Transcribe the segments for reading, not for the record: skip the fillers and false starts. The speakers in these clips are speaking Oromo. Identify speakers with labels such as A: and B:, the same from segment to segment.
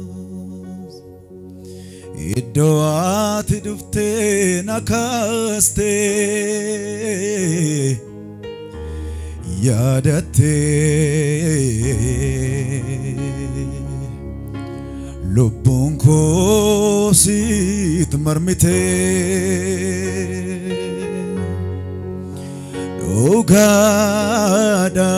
A: Iyeesus iddoo ati dhuftee na kaastee yaadattee lubbuun koo siit marmitee dhugaadha.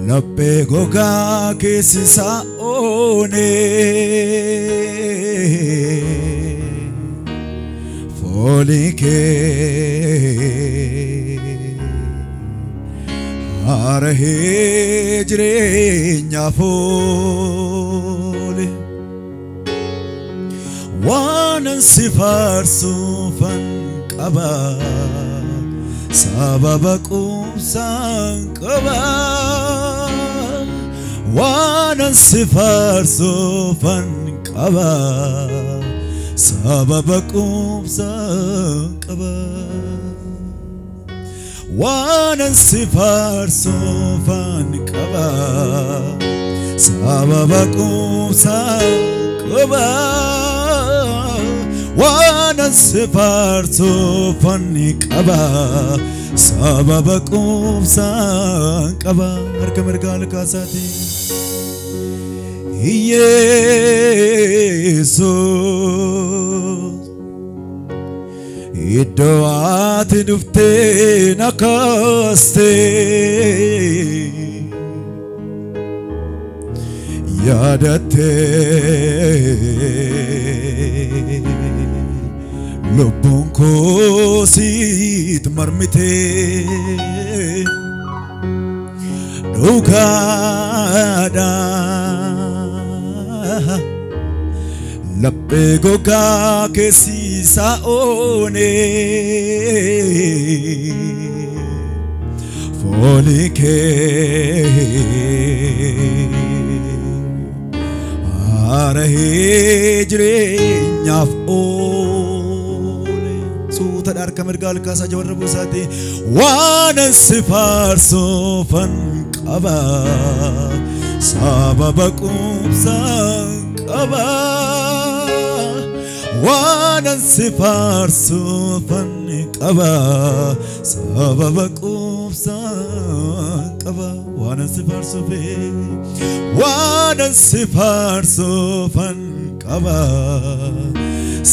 A: Laphee gogaa keessi isaa oonee foolii kee haarahee jireenyaaf oole. Waanan si faarsuufan qaba, sababa quubsaan qaba. Waanan si faarsuufan qaba, sababa quubsaan qaba. Waanan si faarsuufan qaba, sababa quubsaan qaba. Waanan si faarsuufan qaba, sababa quubsaan qaba. Harka mirgaa ol kaasaati. Iyeesus iddoo ati dhuftee na kaastee yaadattee lubbuun koo siit marmitee dhugaadha. Laphee gogaa keessi isaa oonee foolii kee haarahee jireenyaaf oole. Suutadha harka mirgaa ol kaasaa jawarra buusaati. Waanan si faarsuufan qaba, sababa quubsaan qaba. Waanan si faarsuufan qaba, sababa quubsaan qaba. Waanan si faarsuufe, waanan si faarsuufan qaba,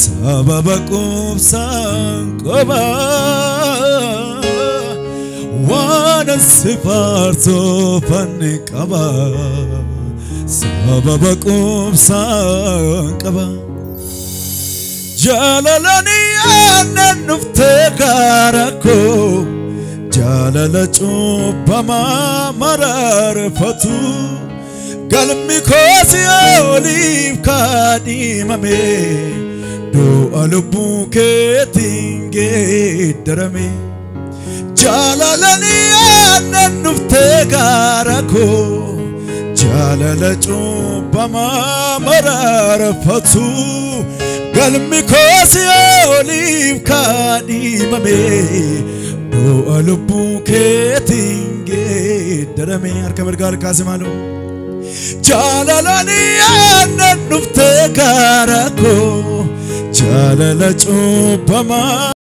A: sababa quubsaan qaba. Waanan si faarsuufan qaba, sababa quubsaan qaba. Jaalalani aannan dhuftee gaara koo, jaalala cubbamaa maraarfatu, galmi koo si oliif kaadhimame, du'a lubbuu keetiin geeddarame. Jaalalani aannan dhuftee gaara koo, jaalala cubbamaa maraarfatu, galmi koo si oliif kaadhimame, du'a lubbuu keetiin geeddarame. Harka mirgaa ol kaase maaloo. Jaalalani aannan dhuftee gaara koo, jaalala cubbamaa